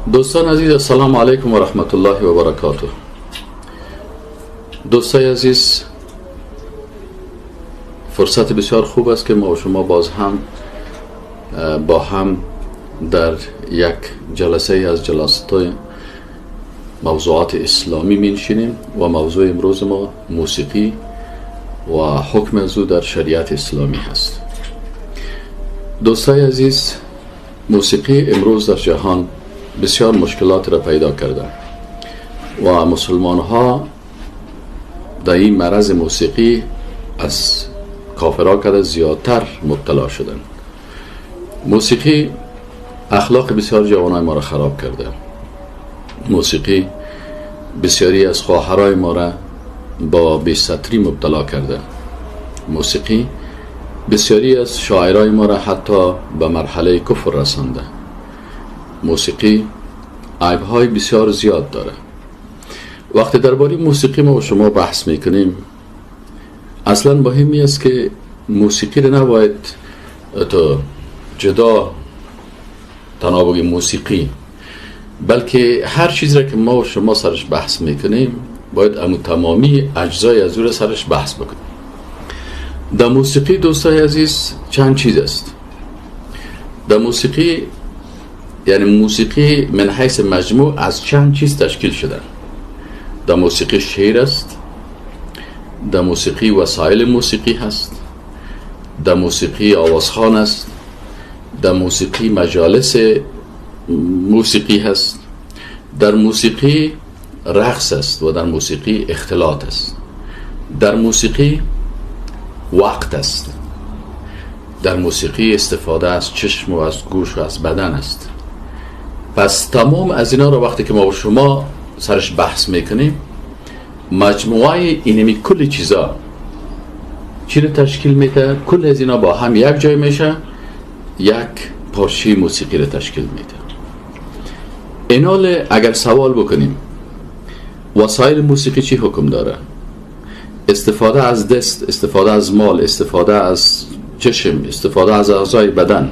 دوستان عزیز، السلام علیکم و رحمت الله و برکاته. دوستای عزیز، فرصت بسیار خوب است که ما و شما باز هم با هم در یک جلسه از جلسات موضوعات اسلامی می‌نشینیم و موضوع امروز ما موسیقی و حکم از او در شریعت اسلامی هست. دوستای عزیز، موسیقی امروز در جهان بسیار مشکلات را پیدا کرده و مسلمان ها در این مرض موسیقی از کافرها کرده زیادتر مبتلا شدن. موسیقی اخلاق بسیار جوانای ما را خراب کرده. موسیقی بسیاری از خواهرای ما را با بی‌ستری مبتلا کرده. موسیقی بسیاری از شاعرای ما را حتی به مرحله کفر رسانده. موسیقی عیب‌های بسیار زیاد داره. وقتی درباره موسیقی ما و شما بحث میکنیم، اصلا مهمی است که موسیقی را نباید تو جدا تنها بگیم موسیقی، بلکه هر چیز را که ما و شما سرش بحث میکنیم باید امو تمامی اجزای از او را سرش بحث بکنیم. در موسیقی دوستای عزیز چند چیز است. در موسیقی، یعنی موسیقی من حیث مجموع از چند چیز تشکیل شده. در موسیقی شعر است، در موسیقی وسایل موسیقی هست، در موسیقی آوازخوان است، در موسیقی مجالس موسیقی هست، در موسیقی رقص است و در موسیقی اختلاط است، در موسیقی وقت است، در موسیقی استفاده از چشم و از گوش و از بدن است. پس تمام از اینا رو وقتی که ما و شما سرش بحث میکنیم، مجموعه اینمی کل چیزا چی رو تشکیل میده؟ کل از اینا با هم یک جای میشه، یک پارچه موسیقی رو تشکیل میده. اینال اگر سوال بکنیم وسایل موسیقی چی حکم داره؟ استفاده از دست، استفاده از مال، استفاده از چشم، استفاده از اعضای بدن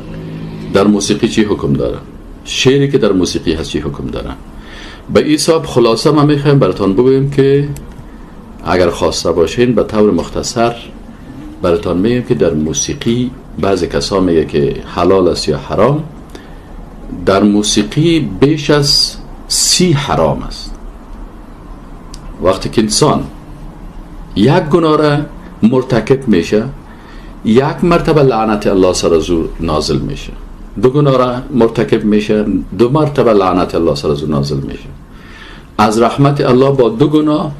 در موسیقی چی حکم داره؟ شعری که در موسیقی هست چی حکم داره؟ به این حساب خلاصه ما میخوایم براتان بگویم که اگر خواسته باشین به طور مختصر براتان میگیم که در موسیقی بعضی کسا میگه که حلال است یا حرام. در موسیقی بیش از 30 حرام است. وقتی که انسان یک گناه را مرتکب میشه، یک مرتبه لعنت الله سر از او نازل میشه. دو گناه را مرتکب میشه، دو مرتبه لعنت الله سر از او نازل میشه. از رحمت الله با دو گناه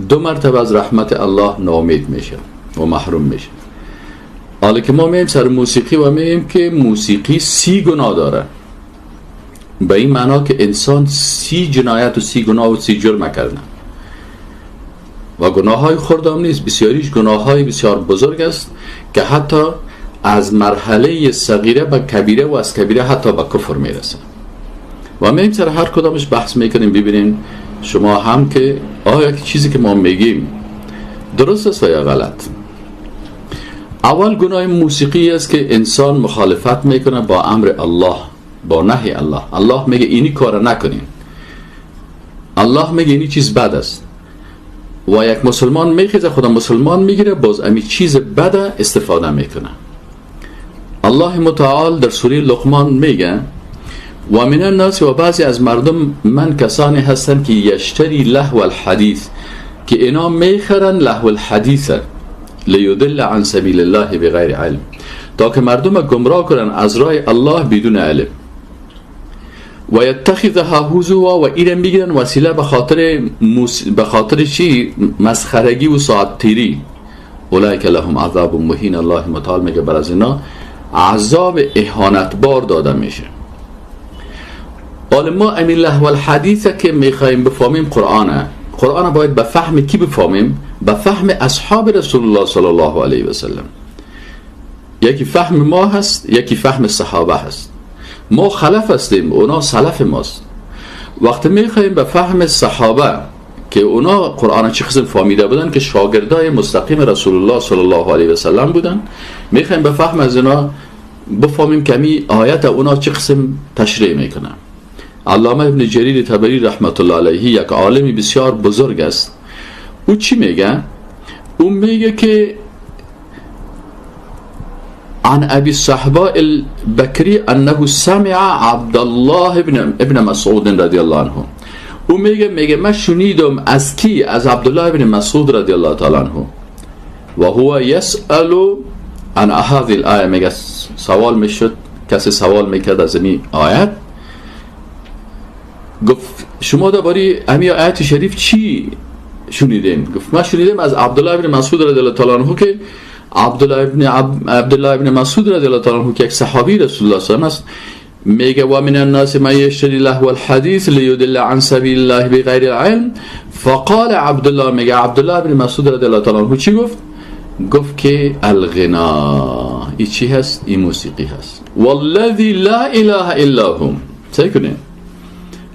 دو مرتبه از رحمت الله ناامید میشه و محروم میشه. حالا که ما میایم سر موسیقی و میگیم که موسیقی 30 گناه داره، به این معنا که انسان 30 جنایت و 30 گناه و 30 جرم کرده و گناه های خرد هم نیست، بسیاریش گناه های بسیار بزرگ است که حتی از مرحله صغیره به کبیره و از کبیره حتی به کفر میرسه. و میایم سر هر کدامش بحث میکنیم، ببینیم شما هم که آیا چیزی که ما میگیم درست است یا غلط. اول گناه موسیقی است که انسان مخالفت میکنه با امر الله، با نهی الله. الله میگه اینی کار نکنین، الله میگه اینی چیز بد است و یک مسلمان میخیزه خدا مسلمان میگیره، باز امی چیز بد استفاده میکنه. الله متعال در سوره لقمان میگه و من الناس، و بعضی از مردم من کسانی هستند که یشتری لهو الحدیث، که اینا میخرن لهو الحدیث لیدل عن سبیل الله بغیر علم، تا که مردم گمراه کنن از راه الله بدون علم. و یتخذها هزوا، و اینا میگیرن وسیله به خاطر چی؟ مسخرگی و ساعت تیری. اولئک لهم عذاب مهین. الله متعال میگه بر از اینا عذاب اهانت بار داده میشه. حالا ما امین لهو الحدیث که میخوایم بفهمیم قرآنه، قرآن باید به فهم کی بفهمیم؟ به فهم اصحاب رسول الله صلی الله علیه و سلم. یکی فهم ما هست، یکی فهم صحابه هست. ما خلف هستیم، اونا سلف ماست. وقتی میخوایم به فهم صحابه که اونا قرآن چه قسم فهمیده بودن که شاگردای مستقیم رسول الله صلی الله علیه و سلم بودن، میخوایم به فهم از اونا بفهمیم که می آیت اونا چه قسم تشریح میکنن. علامه ابن جریر طبری رحمت الله علیه یک عالمی بسیار بزرگ است. او چی میگه؟ او میگه که عن ابی الصحباء البکری انه سمع عبدالله ابن مسعود رضی الله عنه. او میگه من شنیدم از کی؟ از عبدالله ابن مسعود رضی الله تعالی عنه. و هو یسأل عن هذه الآیه، میگه سوال میشد، کسی سوال میکرد از این آیت، گفت شما درباره همین آیت شریف چی شنیدین؟ گفت من شنیدم از عبدالله ابن مسعود رضی الله تعالی عنه که عبدالله ابن مسعود رضی الله تعالی عنه که یک صحابی رسول الله صلی الله علیه و است، میگه و من الناس من یشتری لهو الحدیث لیدل عن سبیل الله بغیر العلم. فقال عبدالله، میگه عبدالله ابن مسعود رضی الله تعالی عنه چی گفت؟ گفت که الغنا، این چی هست؟ این موسیقی هست. والذی لا اله الا هم. سعی کنین،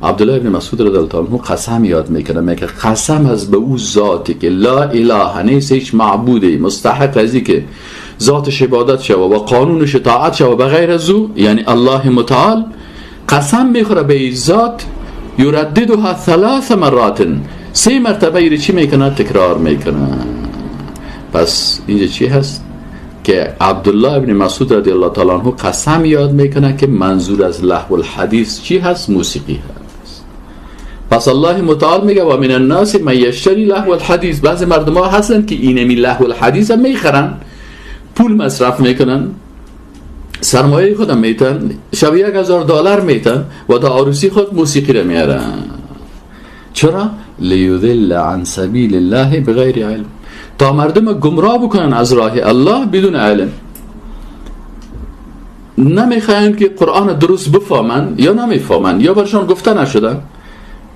عبدالله ابن مسعود رضی الله عنه قسم یاد میکنه، میگه قسم از به او ذاتی که لا اله نیست هیچ معبودی مستحق ازی که ذاتش عبادت شوه و قانونش اطاعت شوه بغیر از او، یعنی الله متعال، قسم میخوره به این ذات، یرددها ثلاث مرات، 3 مرتبه ایره چی میکنه؟ تکرار میکنه. پس اینجا چی هست؟ که عبدالله ابن مسعود رضی الله تعالی عنه قسم یاد میکنه که منظور از لهو الحدیث چی هست؟ موسیقی هست. پس الله متعال میگه و من الناس من یشتری لهو الحدیث. بعضی مردم ها هستن که اینمی لهو الحدیث هم میخرن، پول مصرف میکنن، سرمایه خودم میتن، شب $1000 میتن و در عروسی خود موسیقی رو میارن. چرا؟ لیضل عن سبیل الله بغیر علم، تا مردم گمراه بکنن از راه الله بدون علم. نمیخواین که قرآن درست بفهمن یا نمیفهمن یا برشان گفته نشدن.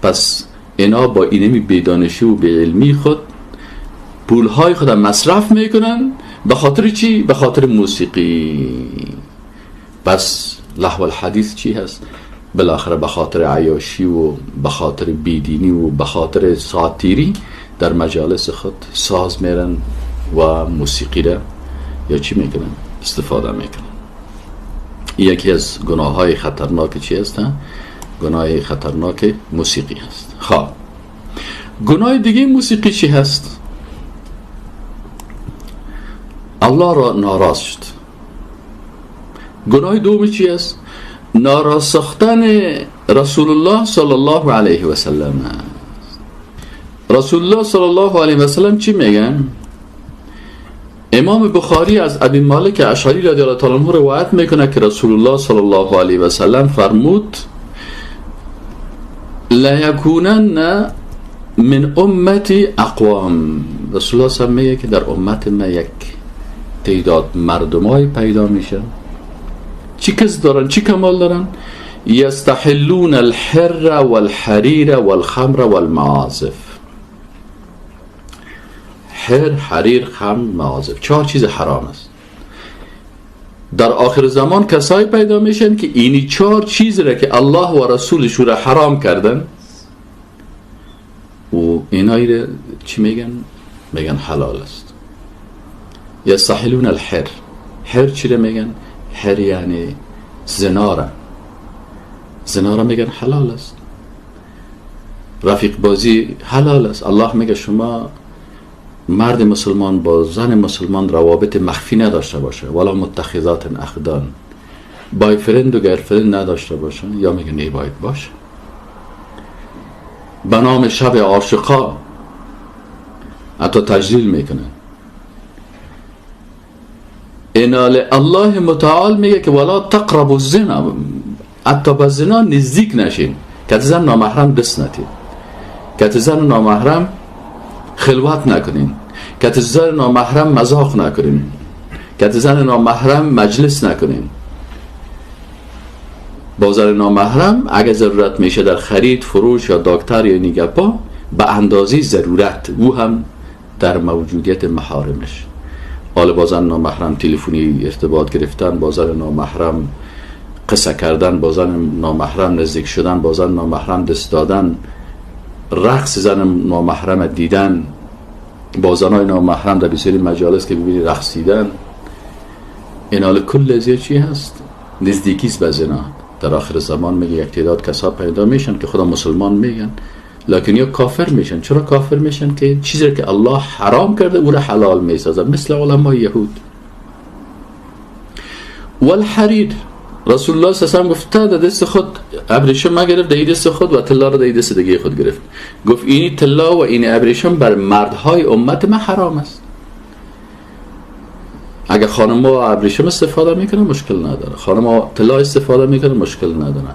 پس اینا با اینمی بیدانشی و بیعلمی خود پولهای خود مصرف میکنن. به خاطر چی؟ به خاطر موسیقی. پس لهو الحدیث چی هست؟ بالاخره به خاطر عیاشی و به خاطر بیدینی و به خاطر ساتیری در مجالس خود ساز میرن و موسیقی را یا چی میکنن؟ استفاده میکنن. یکی از گناه های خطرناک چی هست؟ گناه خطرناک موسیقی هست. خب گناه دیگه موسیقی چی هست؟ الله را ناراض شد. گناه دوم چی هست؟ ناراض ساختن رسول الله صلی الله علیه و سلم. رسول الله صلی الله علیه و سلم چی میگن؟ امام بخاری از ابی مالک اشعری رضی الله تعالی عنه روایت میکنه که رسول الله صلی الله علیه و سلم فرمود لا یکونن من امتی اقوام. رسول الله صلی الله علیه و سلم میگه که در امت ما یک تعداد مردمای پیدا میشن، چی کس دارن؟ چی کمال دارن؟ یستحلون الحر والحریر والخمر والمعازف. حر، حریر، خمر، معازف، 4 چیز حرام است. در آخر زمان کسایی پیدا میشن که اینی 4 چیز را که الله و رسولش را حرام کردن و اینایی را چی میگن؟ میگن حلال است. یستحلون الحر. حر چی را میگن؟ حر یعنی زنا را. زنا را میگن حلال است. رفیق بازی حلال است. الله میگه شما مرد مسلمان با زن مسلمان روابط مخفی نداشته باشه، ولا متخذات اخدان، boyfriend و girlfriend نداشته باشه، یا میگه نه باید باشه. به نام شب عاشقا حتی تجلیل میکنه. انال الله متعال میگه که ولا تقربوا الزنا، حتی به زنا نزدیک نشین، که زن نامحرم دست نتید، که زن نامحرم خلوت نکنین، که زن نامحرم مذاق نکنین، که زن نامحرم مجلس نکنین. با زن نامحرم اگه ضرورت میشه در خرید فروش یا دکتر یا نیگپا به اندازه ضرورت، او هم در موجودیت محارمش. حالا با زن نامحرم تلفنی ارتباط گرفتن، با زن نامحرم قصه کردن، با زن نامحرم نزدیک شدن، با زن نامحرم دست دادن، رقص زن نامحرم دیدن، با زنای نامحرم در بسیاری مجالس که ببینی رقصیدن، این حال کل از چی هست؟ نزدیکیست به زنا. در آخر زمان میگه یک تعداد کسا پیدا میشن که خدا مسلمان میگن، لکن یا کافر میشن. چرا کافر میشن؟ که چیزی که الله حرام کرده او را حلال میسازن، مثل علمای یهود. والحریر، رسول الله صلی الله علیه و گفته در دست خود ابریشم گرفت، در دست خود، و طلا را در دست دیگه خود گرفت. گفت اینی طلا و این ابریشم بر مردهای امت من حرام است. اگر خانم‌ها ابریشم استفاده میکنه مشکل نداره، خانم‌ها طلا استفاده میکنه مشکل نداره،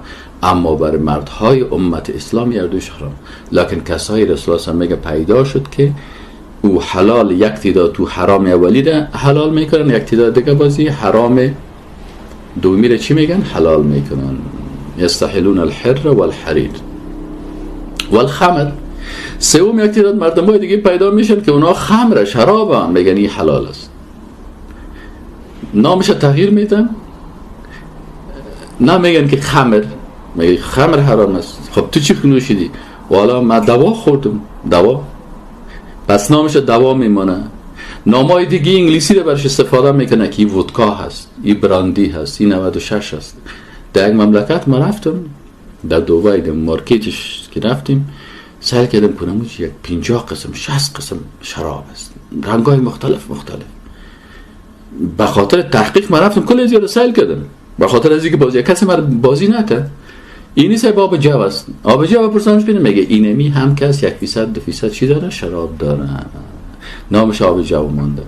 اما بر مردهای امت اسلام یردوش حرام. لکن کسایی رسول الله میگه پیدا شد که او حلال یک تعداد تو حرام اولی را حلال میکنن، یک تعداد دیگه بازی حرام دومی را چی میگن؟ حلال میکنن. یستحلون الحر والحریر والخمر. سوم یک تعداد مردم دیگه پیدا میشن که اونا خمر شراب میگن این حلال است، نامش تغییر میدن، نه میگن که خمر، میگه خمر حرام است. خب تو چی نوشیدی؟ والا من دوا خوردم، دوا، پس نامش دوا میمونه. نامای دیگه انگلیسی رو برش استفاده میکنه که این ودکا هست، این براندی هست، این 96 هست. در یک مملکت ما رفتم، در دبی در مارکتش که رفتیم سعی کردم کنم یک 50 قسم 60 قسم شراب است، رنگای مختلف مختلف. به خاطر تحقیق من رفتم کل زیاد سیل کردم، به خاطر از اینکه بازی کسی من بازی نکرد. اینی سه آب جو است، آب جو پرسانش بینه میگه اینمی هم کس 1% 2% چی داره؟ شراب داره، نامش آب جو مانده.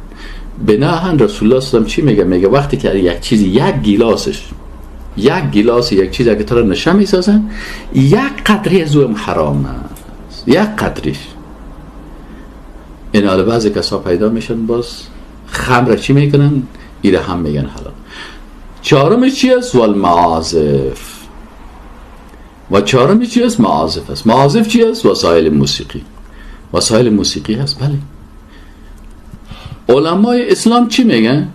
بناهن رسول الله صلی الله علیه و چی میگه؟ میگه وقتی که یک چیزی، یک گیلاسش، یک گیلاس یک چیز اگه تو را نشه میسازن، یک قطره از او حرام است، یک قطرش. این حالا بعضی کسا پیدا میشن باز خمر چی میکنن؟ ایره هم میگن حلال. چهارمش چی است؟ والمعازف. و چهارمش چی است؟ معازف است. معازف چی است؟ وسایل موسیقی. وسایل موسیقی هست. بله. علمای اسلام چی میگن؟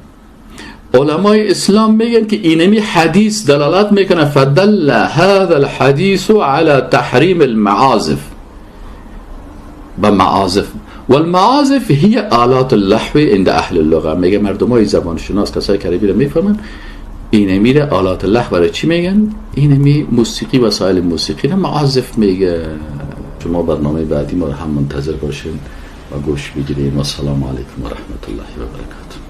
علمای اسلام میگن که اینمی حدیث دلالت میکنه، فدل هذا الحدیث على تحریم المعازف. به معازف، والمعازف هي آلات اللحو عند اهل اللغه. میگه مردمای زبان شناس، کسایی که عربی رو میفهمن، اینمی رو آلات اللحو برای چی میگن؟ اینمی موسیقی، وسایل موسیقی رو معازف میگه. شما برنامه بعدی ما رو هم منتظر باشین و گوش بگیرین. و السلام علیکم و رحمت الله و برکاته.